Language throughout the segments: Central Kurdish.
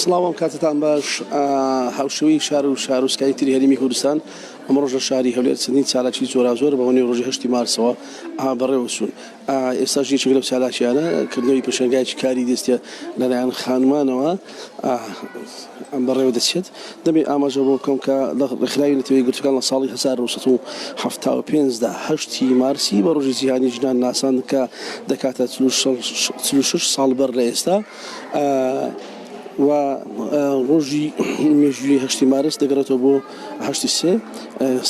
سڵاو ئەم کاتەتان باش هاوشێوەی شار و شارۆچکانی تری هەرێمی کوردستان ئەمڕۆش لە شاری هەولێر چەندین چالاکی جۆراوجۆر بەهۆی ڕۆژی هەشتی مارسەوە بەڕێوە چوون ئێستاش یەکێک لەو چالاکیانە کردنەوەی پێشەنگایەکی کاری دەستە لەلایەن خانمانەوە بەڕێوە دەچێت دەبێ ئاماژە بۆ بکەم کە لە ڕێکخراوی نەتەوە یەکگرتووەکان لە ساڵی 1975 دا هەشتی مارسی بە ڕۆژی جیهانی ژنان ناساند کە دەکاتە 46 ساڵ بەر لە ئێستا و ڕۆژی مێژووی هەشتی مارس دەگەڕێتەوە بۆ هەشتی سێ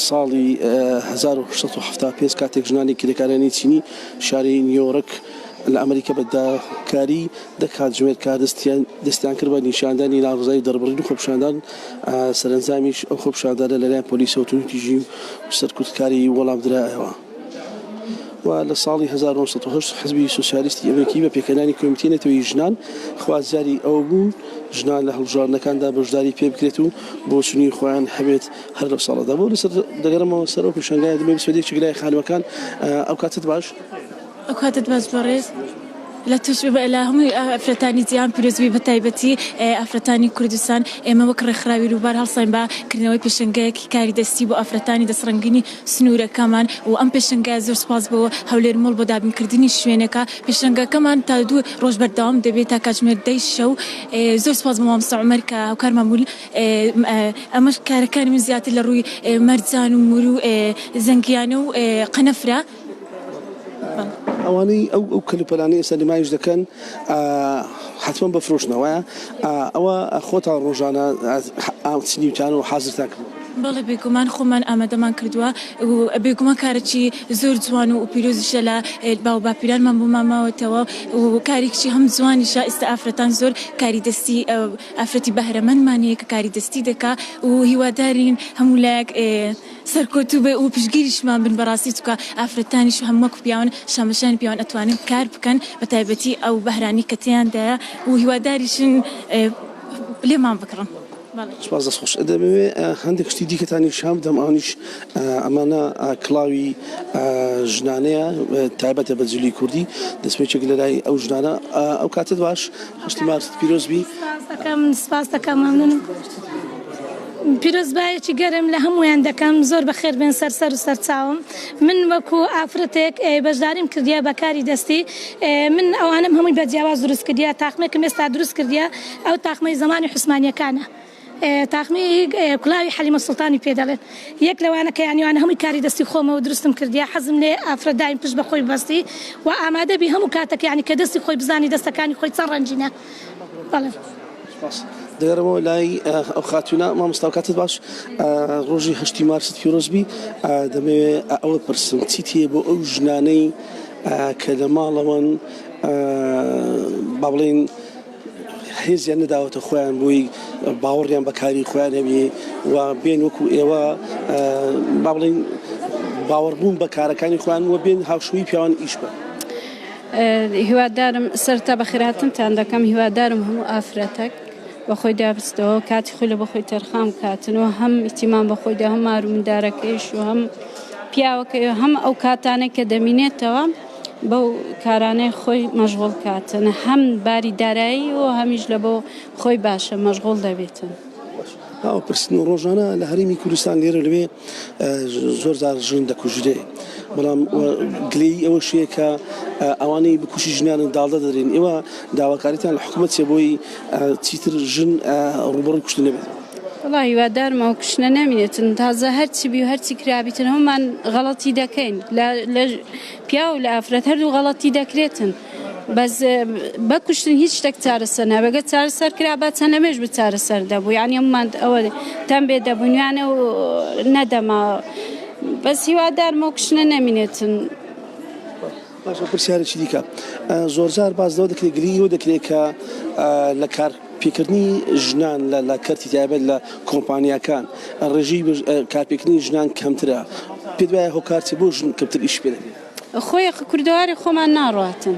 ساڵی 1975 کاتێک ژنانی کرێکارانی چینی شاری نیویۆرک لە ئەمریکا بە داکاری دە کاتژمێر کار دەستیان کرد بە نیشاندانی ناڕەزایی و دەربڕین و خۆپیشاندان، سەرەنجامیش ئەو خۆپیشاندانە لەلایەن پۆلیسەوە توندوتیژی و سەرکوتکاری وەڵام درایەوە و لە ساڵی 1908 حزبی سۆسیالیستی ئەمریکی بە پێکهێنانی کۆمیتەی نەتەوەیی ژنان خوازیاری ئەوە بوون ژنان لە هەڵبژاردنەکاندا بەشداری پێ بکرێت و بۆچوونی خۆیان هەبێت هەر لەو ساڵەدا بۆ لەسەر دەگەڕێمەوە سەر ئەو پێشانگایە دەمەوێت بچمە یەکێک لای خانمەکان ئەو کاتت باش. ئەو کاتت باش بەڕێز. لە تۆش لە هەمووی ئافرەتانی جیهان پیرۆز بی بەتایبەتی ئافرەتانی کوردستان ئێمە وەک ڕێکخراوی رووبار هەڵساین بە کردنەوەی پێشەنگایەکی کاری دەستی بۆ ئافرەتانی دەستڕەنگینی سنوورەکەمان و ئەم پێشەنگایە زۆر سوپاس بۆ هەولێر مۆڵ بۆ دابینکردنی شوێنەکە پێشەنگاکەمان تا دوو ڕۆژ بەردەوام دەبێت تا کاتژمێر دەی شەو زۆر سوپاس بۆ مامۆستا عومەر کە هاوکارمان بوون ئەمەش کارەکانی من زیاتر لە ڕووی مەرجان و مورو زەنگیانە و قەنەفرە. ئەوانەی ئەو ئەو کەلوپەلانەی ئێستا نمایش دەکەن حتمما بەفرۆشنە وایە ئەوە خۆتان ڕۆژانە چنیوتان و حازرتان کردووە؟ بەڵێ بێگومان خۆمان ئامادەمان کردووە و بێگومان کارێکی زۆر جوان و پیرۆزیشە لە باو باپیرانمان بۆمان ماوەتەوە و کارێکی هەم جوانیشە ئێستا ئافرەتان زۆر کاری دەستی ئافرەتی بەهرەمەندمان هەیە کە کاری دەستی دەکا و هیوادارین هەموو لایەک سەرکەوتوو بێ و پشتگیریشمان بن بەڕاستی چونکە ئافرەتانیش هەم وەک پیاوان شانبەشانی پیاوان ئەتوانن کار بکەن بەتایبەتی ئەو بەهرانەی کە تێیاندایە و هیواداریشن لێمان بکڕن. سوپاس دەست خۆش دەمەوێ هەندێک شتی دیکەتان نیشان بدەم ئەوانیش ئەمانە کڵاوی ژنانەیە تایبەتە بە جلی کوردی دەستپێکێک لە لای ئەو ژنانە ئەو کاتت باش هەشتی مارست پیرۆز بی. سپاس دەکەم سپاس دەکەم مەمنونم. پیرۆزبایەکی گەرم لە هەموویان دەکەم زۆر بەخێر بێن سەر سەر و سەر چاوم من وەکو ئافرەتێک بەشداریم کردیە بە کاری دەستی من ئەوانەم هەمووی بە جیاواز دروست کردیە تاقمێکم ئێستا دروست کردیە ئەو تاقمەی زەمانی حوسمانیەکانە تاقمی کولاوی حەلیمە سوڵتانی پێ دەڵێن یەک لەوانە کە یانی وانە هەمووی کاری دەستی خۆمەوە دروستم کردیە حەزم لێ ئافرەت دایم پشت بە خۆی ببەستی و ئامادە بی هەموو کاتەک یانی کە دەستی خۆی بزانی دەستەکانی خۆی چەند ڕەنگینە بەڵێ. سوپاس. دەگەڕێمەوە لای ئەو خاتوونە مامۆستا کاتت باش ڕۆژی هەشتی مارست پیرۆز بی دەمەوێ ئەوە پرسم چیت هەیە بۆ ئەو ژنانەی کە لە ماڵەوەن با بڵێین هێزیان نەداوەتە خۆیان بۆی باوەڕیان بە کاری خۆیان هەبێ و بێن وەکو ئێوە با بڵێین باوەڕبوون بە کارەکانی خۆیان و بێن هاوشێوەی پیاوان ئیش بکەن. هیوادارم سەرەتا بەخێرهاتنتان دەکەم هیوادارم هەموو ئافرەتەک بەخۆیدا بچتەوە کاتی خۆی لە بەخۆی تەرخان بکاتن و هەم ئیتیمان بەخۆیدا هەم مار و مندارەکەیش و هەم پیاوەکەی هەم ئەو کاتانەی کە دەمینێتەوە بەو کارانەی خۆی مەشغوڵ کاتن هەم باری دارایی و هەمیش لە بۆ خۆی باشە مەشغوڵ دەبێتن. ئەو پرسن و ڕۆژانە لە هەرێمی کوردستان لێرە لەوێ زۆر جار ژن دەکوژرێ بەڵام گلەیی ئەوەش هەیە کە ئەوانەی بکوژی ژنانن داڵدە دەدرێن ئێوە داواکاریتان لە حکوومەت چیە بۆی چیتر ژن ڕووبەڕووی کوشتن نەبێت؟ وەڵا هیوادارم ئەو کوشتنە نەمینێتن تازە هەرچی بی و هەرچی کرابیتن هەموومان غەڵەتی دەکەین لە پیاو لە ئافرەت هەردوو غەڵەتی دەکرێتن. بەس بە کوشتن هیچ شتێک چارەسەر نابێت گەر چارەسەر کرابا چەند لەمێژ بوو چارەسەر دەبوو یانی هەموومان ئەوە تەمبێ دەبووین یانە و نەدەما بەس هیوادارم ئەو کوشتنە نەمینێتن. باشە پرسیارێکی دیکە زۆرجار باس لەوە دەکرێت گلەیی ئەوە دەکرێت کە لە کار پێکردنی ژنان لە لە کەرتی تایبەت لە کۆمپانیاکان ڕێژەی کارپێکردنی ژنان کەمترە پێت وایە هۆکار چیە بۆ ژن کەمتر ئیش پێ دەکرێت؟ خۆی کوردەواری خۆمان ناڕواتن.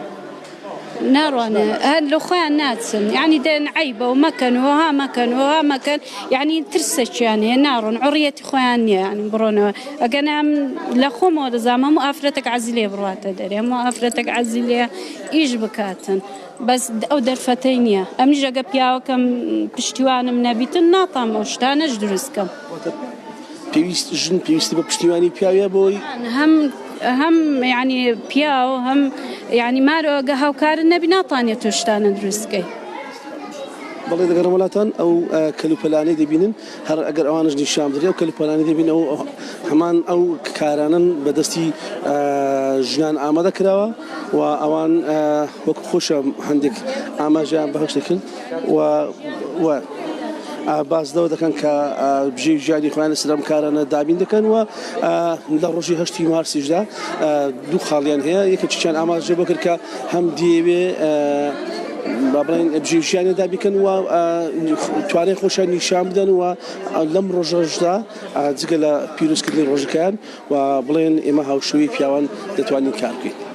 ناڕوانێ هەر لە خۆیان ناچن یعنی دەن عەیبە و مەکەن و ها مەکەن و ها مەکەن یعنی ترسەکیان هەیە ناڕۆن عڕیەتی خۆیان نییە یعنی بڕۆنەوە ئەگەنا من لە خۆمەوە دەزانم هەموو ئافرەتێک عەزی لێ بڕواتە دەرێ هەموو ئافرەتێک عەزی لێ ئیش بکاتن بەس ئەو دەرفەتەی نییە ئەمنیش ئەگە پیاوەکەم پشتیوانم نەبیتن ناتام ئەو شتانەش دروست کەم. پێویست ژن پێویستی بە پشتیوانی پیاویە بۆی؟ هەم هەم یعنی پیاو هەم یعنی مارۆ ئەگە هاوکارت نەبی ناتانێت تۆ شتانە دروست کەی. بەڵێ دەگەڕێم وڵاتان ئەو کەلوپەلانەی دەبینن هەر ئەگەر ئەوانش نیشان بدرێ ئەو کەلوپەلانەی دەبین ئەو هەمان ئەو کارانەن بەدەستی ژنان ئامادە کراوە و ئەوان وەکو خۆشە هەندێک ئاماژەیان بە هەشتە کرد و و باس لەوە دەکەن کە بژێوی ژیانی خۆیان لەسەر ئەم کارانە دابین دەکەن و لە ڕۆژی هەشتی مارسیشدا دوو خاڵیان هەیە یەکێکیان ئاماژە بۆ کرد کە هەم دەیەوێ با بڵێن بژێوی ژیانیان دابینکەن و توانای خۆشیان نیشان بدەن و لەم ڕۆژەشدا جگە لە پیرۆزکردنی ڕۆژەکەیان و بڵێن ئێمە هاوشێوەی پیاوان دەتوانین کار بکەین.